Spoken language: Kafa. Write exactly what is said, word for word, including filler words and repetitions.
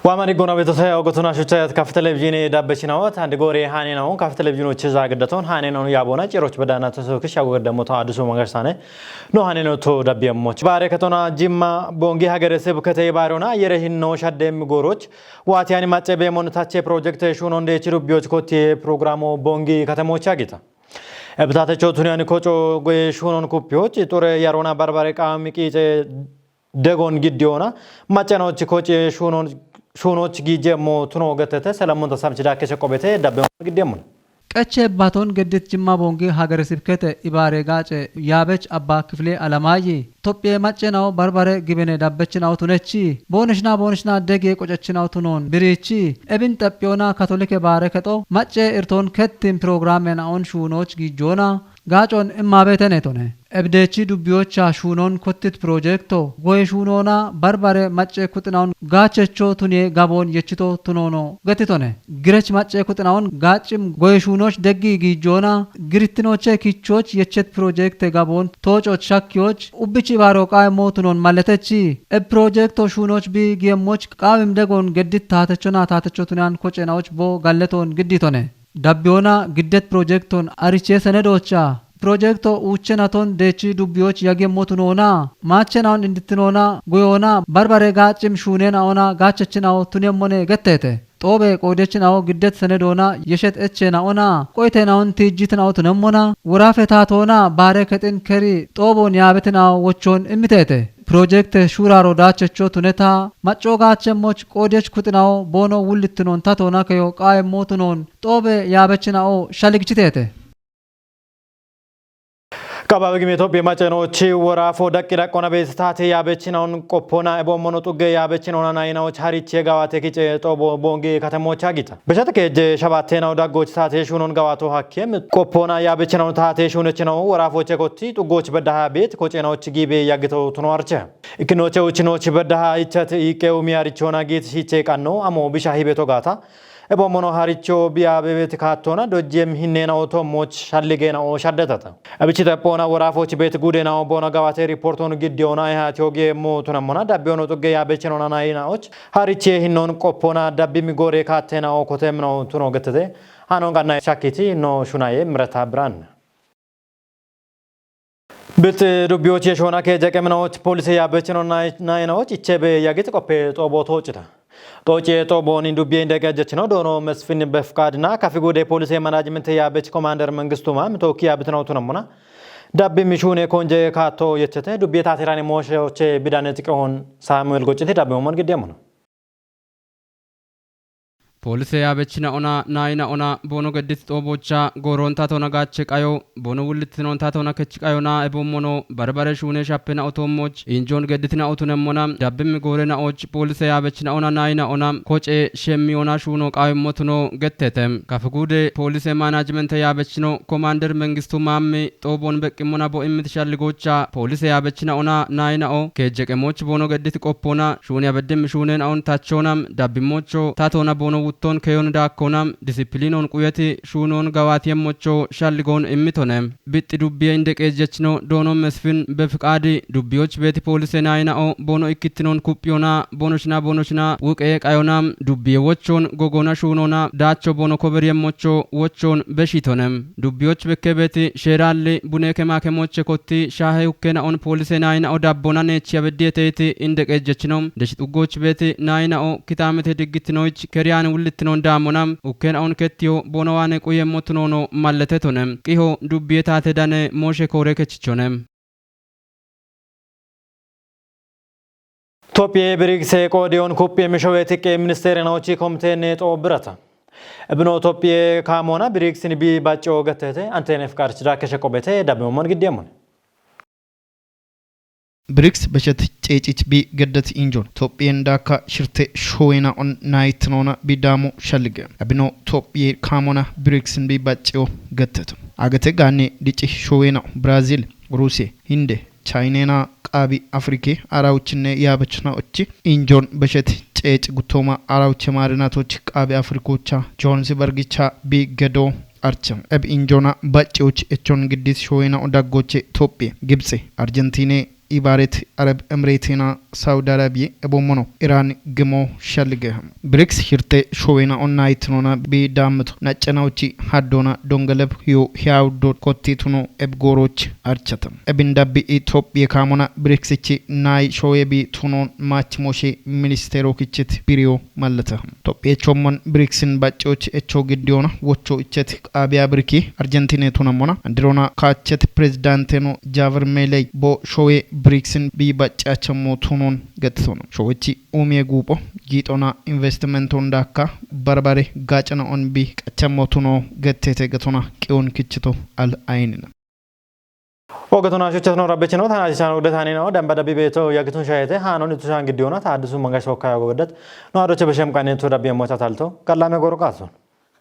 Waamani gona beetosaya ogotuna shuchayat kaf televizhiinii dabbechinaawat handi gooree haaneenaawun kaf televizhiinochi zaagiddaton haaneenaawun yaaboona ciroch bedaana tosookish yagogaddammota addisu magarsaane no haaneenooto dabbiyammoch. Baare katona Jimma Boongi hagere sibkete baarona yere hinno shaddeemmi gooroch waatiyani macce beemon tache pirojekte shuunon deechi dubbiyoch kotti pirogiraamo Boongi katemocha gita. Ebitatecho tuniyani koco goye shuunon kuppiyoch xure yarona barbare qaami qiice degon giddiyoona maccanochi koci shuunon shuunoch giijemmo tuno gettete selamunta samchi daakkeshe qobete dabbe giddemmona. Qeche baton geddit Jimma Boongi hagere sibkete ibaare gaace yaabech abba kifile alamayi Tophiye maccenaw barbare gibene dabbechinaw tunechi boonishna boonishna dege qocechinaw tunon birichi ebin xephiyoona katolike baare kexo macce irton kettin pirogiraamenaon shuunoch giijjoona gaacon immabetenetone. Ebdechi dubbiyocha shuunon kottit pirojekto goye shuunoona barbare macce kuxinawun gaachecho tuniye gaboon yechito tunoono getitone. Girech macce kuxinawun gaaccim goye shuunoch deggi giijjoona girittinoche kichoch yechet pirojekte gaboon toococh shakkiyoch ubbichi baaro qaayemmo tunoon malletechi. Eb pirojekto shuunoch bi giyemmoch qaawim degoon geddit taatechona taatecho tuniyan kocenawoch bo galleton gidditone. Dabbiyoona giddet pirojekton ariche senedoocha pirojekto uuchenaton deechi dubbiyoch yagiyemmo tunoona maachenawun indittinoona goyoona barbare gaaccim shuuneenawoona gaachechinawo tuniyemmone gettete. Xoobe qoodechinawo giddet senedoona yeshet echenawona qoytenawon tiijjitinawo tunemmona woraafe taatoona baare kexin keri xoobon yaabetinawo wochon immitete. Pirojekte shuuraro daachecho tuneta macco gaachemmoch qoodech kuxinawo boono wullittinon tatoona keyo qaayemmo tunoon xoobe yaabechinawo shaligichitete. Qababe gime Itophiya macenochi woraafo daqqi daqqona beesitaate yaabechinaun qoppona eboommono xugge yaabechinauna nayinaoch hariche gawaate kice xoobo boongi katemocha gita. Beshate keejje shabaattenaw daggoch taate shuunon gawaato hakkem qoppona yaabechinaun taate shuunechinaw woraafoche kotti xuggoch beddaha beet kocenaoch giibe yaggito tuno arche. Ikkinoche uchinoch beddaha ichat iqqewu miyarichona giit shiche qanno amo bisha hibeto gaata. Ebo mono haricho biya bebet kaattona dojjem hinnena oto moch shalligena o shaddetata. Abichi tapona woraafoch beet gudena o bona gawate riporton giddiona eha tioge mo tunamona dabbiono xugge ya bechenona nayina och hariche hinnon qoppona dabbi migore kaattena o kotemno tuno gettete. Hanon ganna shakiti no shunaye mirata bran. Bit dubbiyoch yeshona ke jeqeminoch polise yabechino nayinaoch ichebe yagit qoppe xoobo tooccita. Xooce xooboni dubbiye indegejechino doono Mesfin Befqadna kafi gude polise management yabech komander Mengistuma mitooki yabitino tunamona. Dabbi mishune konje kaatto yechete dubbiye tatirani mooshe oche bidane xiqehon Samuel Gocciti dabbi momon giddemono. Polise yaabechina ona naayina ona boono geddit xoobocha gooroonta toona gaache qayo boono wullitinoonta toona kech qayona ebommono barbare shuune shappena otoommoch injoon gedditina otunemmona dabbimmi goorena och polise yaabechina ona naayina ona koce shemmi ona shuuno qayommotuno gettete. Kafigude polise maanajimente yaabechino komander Mengistu Maammi xoobon beqqimmona bo immit shalligocha polise yaabechina ona naayina o keejjeqemoch boono geddit qoppona shuuni abeddim shuunen aun tachona dabbimocho tatona boono wutton keyon daakkona disipilinon quyeti shuunon gawaatiyemmocho shalligon immitone. Bixxi dubbiye inde qeejjechino doono Mesfin Befqaadi dubbiyoch beeti polise naayina o boono ikkittinon kuphiyona boonoshina boonoshina wuqe qayona dubbiye wochon gogona shuunona daacho boono koberiyemmocho wochon beshitone. Dubbiyoch bekke beeti sheeralli buneeke maakemoche kotti shaahe hukkena on polise naayina o dabbona neechi abeddiyeteyti inde qeejjechino deshi xuggoch beeti naayina o kitaamete diggitinoich keriyan wullittinon daammona ukkena on kettiyo boono waane quyemmotunoono malletetone. Qiho dubbiye taate dane mooshe koore kechichone. Tophiye birikse qoodiyon kuphiye mishoweti qe ministeerinaochi komtenne xoo birata. Ebino Tophiye kaamona biriksin bi bacco gettete antenef qarch daakkeshe qobete dabbimomon giddeemone. Briks beshet ceecich bi geddet injon Tophiyen daakka shirte showena on naytinoona bi daamo shallige. Ebino Tophiye kaamona biriksin bi bacco getteto. Agete gaanne dici showena Brazil, Rusiye, Hinde, Chaynena qaabi Afriki arawuchinne yaabechna ochi injon beshet ceec guttooma arawuche maarinatoch qaabi Afrikocha Johannesburgicha bi gedo arche. Eb injona bacciyoch echon giddis showena odaggoche Tophiye, Gibxe, Arjentine, Ibaret Arab Emretena Saudi Arabia ebommono Iran gimo shalge. BRICS hirte showena onna itinona bi damto naccana uchi haddona dongaleb hiyo hiyaw dot kotti tuno ebgoroch archatan. Ebin dabbi Itophiya kamona BRICS ichi nai showe bi tunon mach moshe ministero kichit biriyo mallata. Itophiya chomman BRICSin baccoch echo giddiona wocho ichet qabiya birki Argentina tunamona andirona kachet presidenteno Javier Milei bo showe BRICSin bi baccachamo tunon getsono. Showechi umie gupo gitona investment on dakka barbare gacana on bi qachamo tuno gettete getona qiyon kichito al aynina. Ogatona shuchat no rabbe chino tana chan ugde tani no damba dabbi beto yagitun shayete hanon itu shan giddiona ta addisu mangash hokkaya gobedat no adoche beshem kane to dabbi mota talto kallame goro qason.